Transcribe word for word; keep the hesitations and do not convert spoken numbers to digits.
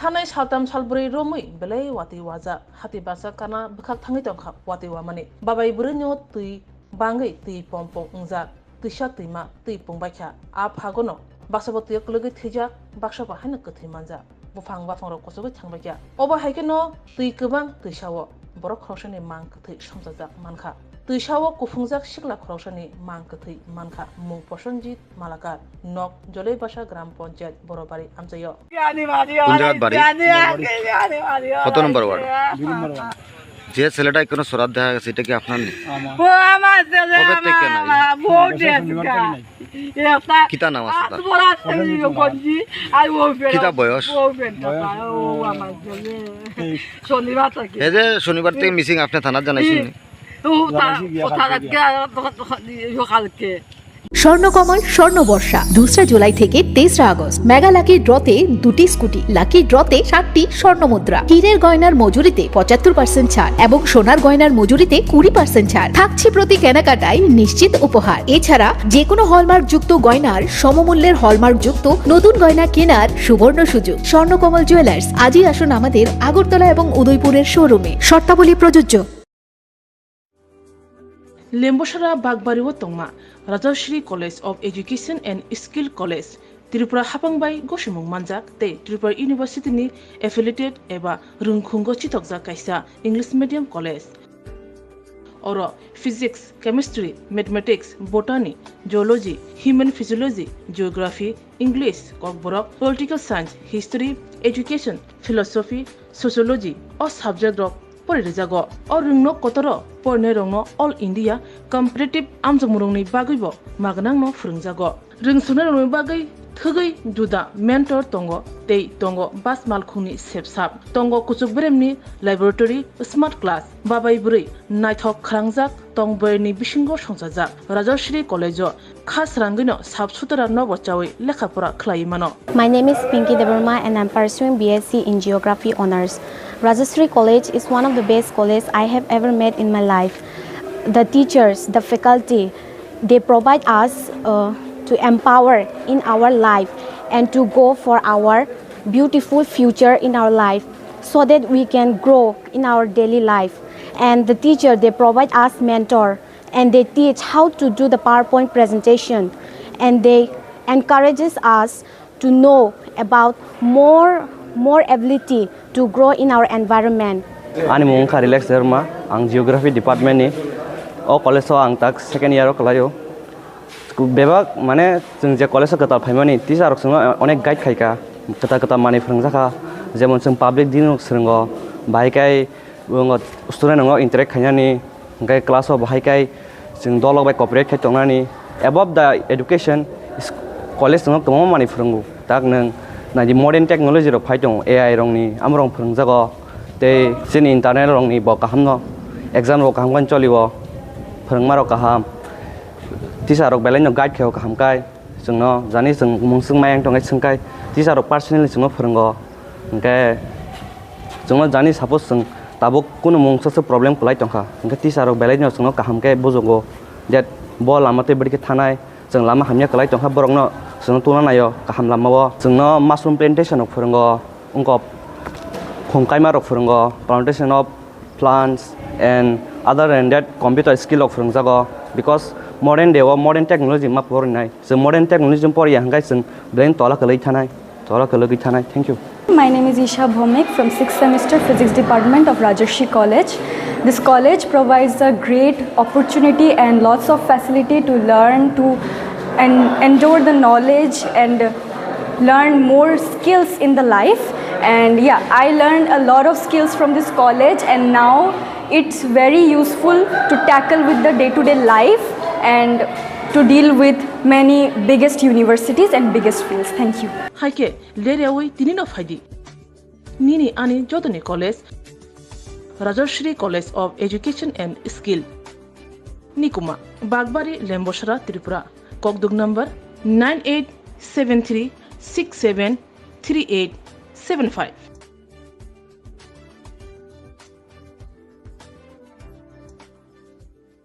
Thanai saltam salbrwi romwi belai watwi wajak, hati basa kana bwkhak thangwi tongkha watwi wamani. Babai bwrwino twi bangwi twi pompong wngjak, twisa twima twi pungbaikha. A phagono baksa bo twi kwlwgwi thwijak, baksa bo haino kwthwi manjak. Buphang baphangrok kuchugwi thangbaikha. Obo hai kheno twi kwbang twisao borok khoroksani mang kwthwi somsajak mankha. Twisao kuphungjak sikla khoroksani mang kwthwi mankha, mung Prosenjit Malakar, nok Jolebasa Gram Panchayat, Borobari amchaio. কোন জায়গাত বাড়ি? কত নম্বর ওয়ার্ড? দুই নম্বর ওয়ার্ড। যে ছেলেটা এখনো শ্রাদ্ধে আছে, এটা কি আপনার নেই? আমার। ও আমার ছেলে, কবে থেকে নাই? আমার, আমার, বউ বছর দিয়েছে শনিবার গা। থেকে নাই। এটা কিতা নাম আছে তার? আজ বড় আছে, প্রসেনজিৎ কুমার। গঞ্জি, আর ও বেটা, কিতা বয়স? ও বেটা, বয়স ও আমার ছেলে। তেইশ। শনিবার থেকে। এই যে শনিবার থেকে মিসিং, আপনি থানাত জানাইছেন নি? ও তা-, জানাইছি গিয়া ও কালকে তারা গিয়া। গিয়া, ও কালকে। স্বর্ণকমল স্বর্ণ বর্ষা, দোসরা জুলাই থেকে তেসরা আগস্ট। মেগা লাকি ড্রতে দুটি স্কুটি, লাকি ড্রতে সাতটি স্বর্ণ মুদ্রা। হীরের গয়নার মজুরিতে পঁচাত্তর পার্সেন্ট ছাড় এবং সোনার গয়নার মজুরিতে কুড়ি পার্সেন্ট ছাড় থাকছে। প্রতি কেনাকাটায় নিশ্চিত উপহার। এছাড়া যে কোনো হলমার্কযুক্ত গয়নার সমমূল্যের হলমার্কযুক্ত নতুন গয়না কেনার সুবর্ণ সুযোগ। স্বর্ণকমল জুয়েলার্স, আজই আসুন আমাদের আগরতলা এবং উদয়পুরের শোরুমে। শর্তাবলী প্রযোজ্য। Lembosara Bagbari o tongma Rajashri College of Education and Skill College, Tripura hapang bai gosimung manjak tei Tripura University ni affiliated eba rwngkhungo chitokjak kaisa English medium college. Oro Physics, Chemistry, Mathematics, Botany, Zoology, Human Physiology, Geography, English, Kokborok, Political Science, History, Education, Philosophy, Sociology o subject rok pori rijago. O rwngno kotoro porinai rokno All India Competitive amjokmung rokni bagwi bo magnangno phwrwngjago. Rwngsuknai rokni bagwi thwgwi juda mentor tongo tei tongo bas malkhungni sepsap, tongo kuchuk beremni laboratory, smart class, babai bwrwi naithok khwrangjak tong boyarni bisingo songchajak. Rajashri College o kha srangwino sap sutra nobo chawi lekha pora khlaiwi mano. My name is Pinky Debbarma and I'm pursuing B S C in Geography Honours. Rajashri College is one of the best college I have ever met in my life. The teachers, the faculty, they provide us, uh, to empower in our life and to go for our beautiful future in our life so that we can grow in our daily life. And the teacher, they provide us mentor and they teach how to do the PowerPoint presentation, and they encourages us to know about more, more ability to grow in our environment. Ani mung wngkha Relax Debbarma, ang Geography Department ni. O college o ang tak second year o kwlaio. Bebak, mane, chwng je college o kwtal phaimani, teacher rok chwngno onek guide khaikha, kwtal kwtal manwi phwrwngjakha, jemon chwng public dealing rok swrwngo, bahai khe student rokno interact khainani, hwnkhe class o bahai khe chwng dolok bai cooperate khai tongnani. Above the education, college chwngno kwbangma manwi phwrwngo. Tak nwng naidi modern technology rok phai tongo, A I rokni, amorok phwrwngjago. Tei chini internal rokni bo kahamno, exam rok kaham khe cholio, phwrwngma rok kaham. Teacher rok belai no guide khaio kaham kai. Chwngno jani chwng mungswk mayang tongkhe swngkhai, teacher rok personally chwngno phwrwngo. Hwnkhe chwngno jani suppose chwng tabuk kunu mungsa se problem kwlai tongkha, hwnkhe teacher rok belai no chwngno kaham khe bujugo. That bo lama tei bwrwi khe thanai. Chwng lama hamya kwlai tongkha, borokno chwngno tungna naio kaham lamao. Chwngno mushroom plantation rok phwrwngo, wngkok khum kaima rok phwrwngo, plantation of plants and other than that computer skill rok phwrwngjago, because modern day o modern technology ma porinai. Chwng modern technology poriya hwnkhe chwng belai tola kwlwi thanai. Thank you. My name is Isha Bhomik from sixth semester Physics Department of Rajarshi College. This college provides a great opportunity and lots of facility to learn, to and endure the knowledge and learn more skills in the life. And yeah, I learned a lot of skills from this college, and now it's very useful to tackle with the day-to-day life and to deal with many biggest universities and biggest fields. Thank you. Hai khe, ler yaui tini no phaidi. Nini ani jotoni college, Rajashri College of Education and Skill. Nikuma, Bagbari, Lembosara, Tripura. Kokduk number nine eight seven three six seven three eight seven five.